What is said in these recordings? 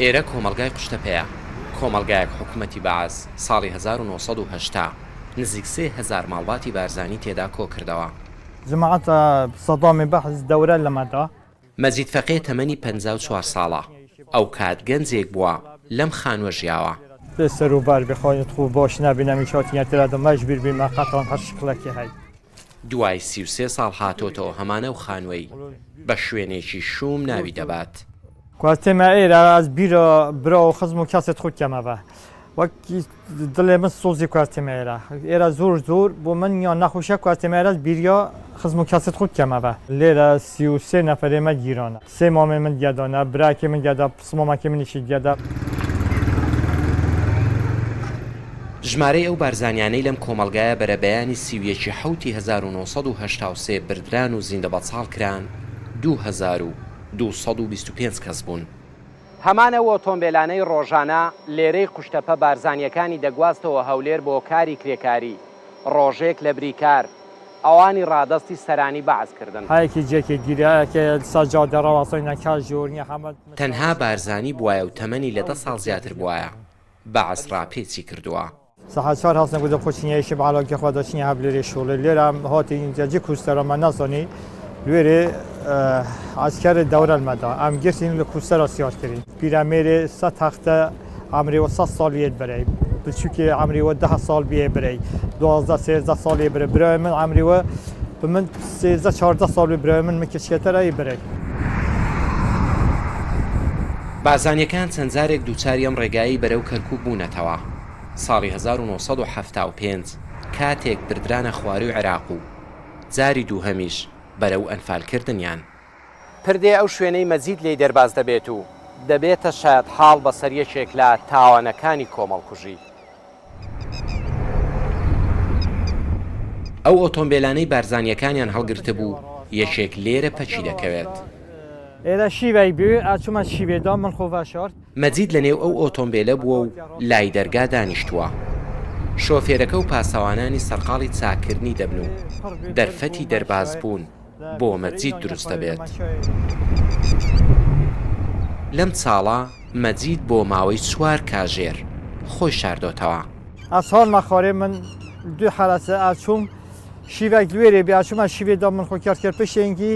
ئێرە کۆمەڵگای قوشتەپەیە، کۆمەڵگایەک حکومەتی بەعس ساڵی 1980 نزیک 3000 ماڵباتی بارزانی تێدا کۆکردەوە. جماعەت سەدامی بەعس دەورە لەمەدا. مەجید فەقێ تەمەنی 54 ساڵە، ئەوکات گەنجێک بووە لەم خانووە ژیاوە. بێ سەروبەر بێ خۆیت خو باش نبینم هیچ هاتینە ترا مەجبور بیمە قەتان هەر شکڵێکی هەی. دوای 33 ساڵ هاتۆتەوە هەمان ئەو خانووەی بە شوێنێکی شووم ناوی دەبات. کواتێمە ئێرە ئەز بیرە برا و خزم و کەسێت خو کەمەوە وەک دڵێ من سۆزی کواتێمە ئێرە ئێرە زۆر زۆر بۆ من یان نەخۆشە کواتێمە ئێرە بیریا خزم و کەسێت خو کەمەوە لێرە 33 نەفەرێ مە گیرانە سێ مامێ من گەدانە براکێ من گەدا پسمامەکێ منیشی گەدا. ژمارەی ئەو بارزانیانەی لەم کۆمەڵگایە بەرەبەیانی 31 ی حەوتی 1983 بردران و زیندەبەچاڵ کران 2225 کەس بوون. هەمان ئەو ئۆتۆمبێلانەی ڕۆژانە لێرەی قوشتەپە بارزانییەکانی دەگواستەوە هەولێر بۆ کاری کرێکاری، ڕۆژێک لەبری کار، ئەوانی ڕادەستی سەرانی بەعس کردن. هەیەکی جێکی گیرایەکێ سەجادە ڕەوەسەی نەکا ژۆرنی حەمەد. تەنها بارزانی بوایە و تەمەنی لە دە ساڵ زیاتر بوایە، بەعس ڕاپێچی کردووە. سەعات چوار هەستم گوتم خۆ چینە یەکی بەعەلاکی خوا دەچینە هەبلێرێ شۆڵێ لێرە هاتی ئینجا جی کوستەرە مە نەزانی لوێرێ عەسکەر دەورەل مەدا ئەم گرتین لە کوستەرا سیار کرین پیرەمێرێ سە تەختە عەمرێ وە سە ساڵ یێت برەی بچوکێ عەمرێ وە دە ساڵ بیێ برەی 12 13 ساڵ یێ برە برای من عەمرێ وە بە من 13 14 ساڵ بێ برای من من کچکەتەرە یێ برەی. بارزانییەکان چەند جارێک دووچاری ئەم ڕێگایەی بەرەو کەرکووک بوونەتەوە. ساڵی 1975 کاتێک بردرانە خوارووی عێراق و جاری دووهەمیش بەرەو ئەنفالکردنیان. پردێ ئەو شوێنەی مەجید لێی دەرباز دەبێت و دەبێتە شایەتحاڵ بەسەر یەکێک لە تاوانەکانی کۆمەڵکوژی. ئەو ئۆتۆمبێلانەی بارزانییەکانیان هەڵگرتبوو، یەکێک لێرە پەکی دەکەوێت. ئێرە شیوەی بوو، ئەچوومە شیوێ دا من خۆ ڤەشارد. مەجید لەنێو ئەو ئۆتۆمبێلە بووە و لای دەرگا دانیشتووە. شۆفێرەکە و پاسەوانانی سەرقاڵی چاککردنی دەبن و دەرفەتی دەربازبوون بۆ مەجید دروست دەبێت. لەم چاڵە مەجید بۆ ماوەی چوار کاژێر خۆی شاردۆتەوە. ئەز هاتمە خارێ من دوو حەرەسە ئەچووم شیوەک لوێرێ بێ ئەچوومە شیوێ دا من خۆ کرد کرد پشێنگی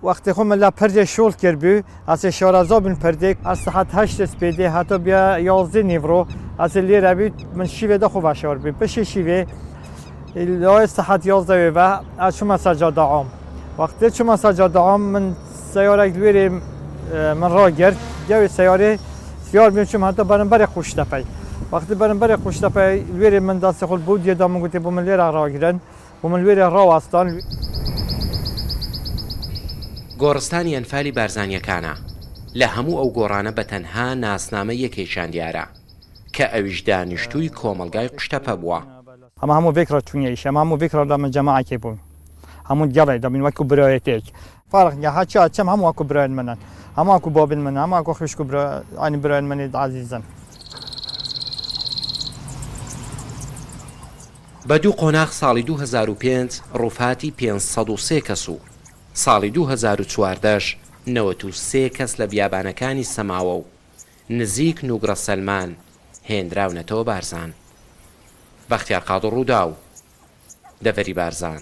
وەختی خۆ من لە پردێ شۆڵ کرد بوو ئەسێ شارەزا بن پردێک ئەس سەعات هەشت سپێدێ هەتا بیا یازدە نیڤڕۆ ئەسێ لێرە بی من شیوێ دا خۆ بەشار بی پشی شیوێ لای سەعات یازدە وێ بە ئەچوومە سەر جادە عام وەختێ چوومە سەر جادە عام من سەیارەک لوێرێ من ڕاگرت گەوێ سەیارێ سیار بیم چووم هەتا بەرم بەرێ قوشتەپەی وەختی بەرم بەرێ قوشتەپەی لوێرێ من دەستی خۆ بۆ دیێدا من گوتێ بۆ من لێرە ڕاگرن بۆ من لوێرێ ڕاوەستان. گۆڕستانی ئەنفالی بارزانیەکانە، لە هەموو ئەو گۆڕانە بە تەنها ناسنامەی یەکێکیان دیارە، کە ئەویش دانیشتووی کۆمەڵگای قوشتەپە بووە. ئەمە هەموو ڤێکڕا چونیەیش ئەمە هەموو ڤێکڕا لە من جەماعەکێ بوون هەموو گەڵێ دەبین وەکو برایەتێک فەرق نیە هەرچی ئەچم هەموو وەکو برایان منن هەموو وەکو بابن منن هەموو وەکو خویشک و برا یانی برایان منی عەزیزن. بە دوو قۆناغ ساڵی 2005 ڕووفاتی 503 کەس و ساڵی 2014 ش 93 کەس لە بیابانەکانی سەماوە و نزیک نوگڕە سەلمان هێنراونەتەوە بارزان. بەختیار قادر رووداو، دەڤەری بارزان.